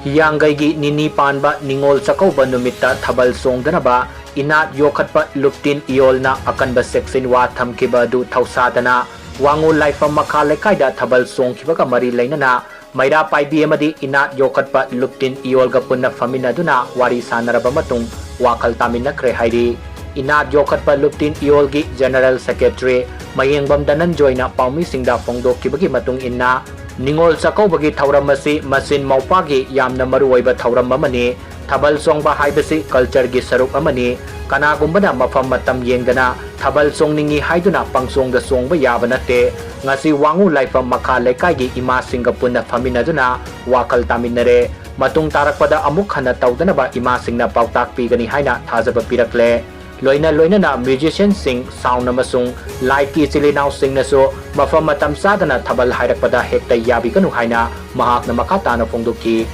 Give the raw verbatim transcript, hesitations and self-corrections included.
ꯍꯤꯌꯥꯡꯒꯩꯒꯤ ꯅꯤꯅꯤ ꯄꯥꯟꯕ ꯅꯤꯉꯣꯜ ꯆꯥꯛꯀꯧꯕ ꯅꯨꯃꯤꯠꯇ ꯊꯥꯕꯜ ꯆꯣꯡꯗꯅꯕ ꯏꯅꯥꯠ ꯌꯣꯛꯈꯠꯄ ꯂꯨꯞꯇꯤꯟ ꯏꯌꯣꯜꯅ ꯑꯀꯟꯕ ꯆꯦꯛꯁꯤꯟꯋꯥ ꯊꯝꯈꯤꯕ ꯑꯗꯨ ꯊꯧꯁꯥꯗꯅ ꯋꯥꯉꯨ ꯂꯥꯏꯐꯝ ꯃꯈꯥ ꯂꯩꯀꯥꯏꯗ ꯊꯥꯕꯜ ꯆꯣꯡꯈꯤꯕꯒ ꯃꯔꯤ ꯂꯩꯅꯅ ꯃꯩꯔꯥ ꯄꯥꯏꯕꯤ ꯑꯃꯗꯤ ꯏꯅꯥꯠ ꯌꯣꯛꯈꯠꯄ ꯂꯨꯞꯇꯤꯟ ꯏꯌꯣꯜꯒ ꯄꯨꯟꯅ ꯐꯝꯃꯤꯟꯅꯗꯨꯅ ꯋꯥꯔꯤ ꯁꯥꯟꯅꯔꯕ ꯃꯇꯨꯡ ꯋꯥꯈꯜ ꯇꯥꯃꯤꯟꯅꯈ꯭ꯔꯦ ꯍꯥꯏꯔꯤ꯫ ꯏꯅꯥꯠ ꯌꯣꯛꯈꯠꯄ ꯂꯨꯞꯇꯤꯟ ꯏꯌꯣꯜꯒꯤ General Secretary ꯃꯌꯦꯡꯕꯝ ꯙꯅꯟꯖꯣꯏꯅ ꯄꯥꯎꯃꯤꯁꯤꯡꯗ ꯐꯣꯡꯗꯣꯛꯈꯤꯕꯒꯤ ꯃꯇꯨꯡ ꯏꯟꯅ, ꯅꯤꯉꯣꯜ ꯆꯥꯛꯀꯧꯕꯒꯤ ꯊꯧꯔꯝ ꯑꯁꯤ ꯃꯆꯤꯟ ꯃꯧꯄꯥꯒꯤ ꯌꯥꯝꯅ ꯃꯔꯨꯑꯣꯏꯕ ꯊꯧꯔꯝ ꯑꯃꯅꯤ꯫ ꯊꯥꯕꯜ ꯆꯣꯡꯕ ꯍꯥꯏꯕꯁꯤ cultureꯒꯤ ꯁꯔꯨꯛ ꯑꯃꯅꯤ꯫ ꯀꯅꯥꯒꯨꯝꯕꯅ ꯃꯐꯝ ꯃꯇꯝ ꯌꯦꯡꯗꯅ ꯊꯥꯕꯜ ꯆꯣꯡꯅꯤꯡꯏ ꯍꯥꯏꯗꯨꯅ ꯄꯪꯆꯣꯡꯗ ꯆꯣꯡꯕ ꯌꯥꯕ ꯅꯠꯇꯦ꯫ ꯉꯁꯤ ꯋꯥꯉꯨ ꯂꯥꯏꯐꯝ ꯃꯈꯥ ꯂꯩꯀꯥꯏꯒꯤ ꯏꯃꯥꯁꯤꯡꯒ ꯄꯨꯟꯅ ꯐꯝꯃꯤꯟꯅꯗꯨꯅ ꯋꯥꯈꯜ ꯇꯥꯃꯤꯟꯅꯔꯦ꯫ ꯃꯇꯨꯡ ꯇꯥꯔꯛꯄꯗ ꯑꯃꯨꯛ ꯍꯟꯅ ꯇꯧꯗꯅꯕ ꯏꯃꯥꯁꯤꯡꯅ ꯄꯥꯎꯇꯥꯛ ꯄꯤꯒꯅꯤ ꯍꯥꯏꯅ ꯊꯥꯖꯕ ꯄꯤꯔꯛꯂꯦ꯫ ꯂꯣꯏꯅ ꯂꯣꯏꯅꯅ musicianꯁꯤꯡ, sound ꯑꯃꯁꯨꯡ lightꯀꯤ ꯏꯆꯤꯜ ꯏꯅꯥꯎꯁꯤꯡꯅꯁꯨ ꯃꯐꯝ ꯃꯇꯝ ꯆꯥꯗꯅ ꯊꯥꯕꯜ ꯍꯥꯏꯔꯛꯄꯗ ꯍꯦꯛꯇ ꯌꯥꯕꯤꯒꯅꯨ ꯍꯥꯏꯅ ꯃꯍꯥꯛꯅ ꯃꯈꯥ ꯇꯥꯅ ꯐꯣꯡꯗꯣꯛꯈꯤ꯫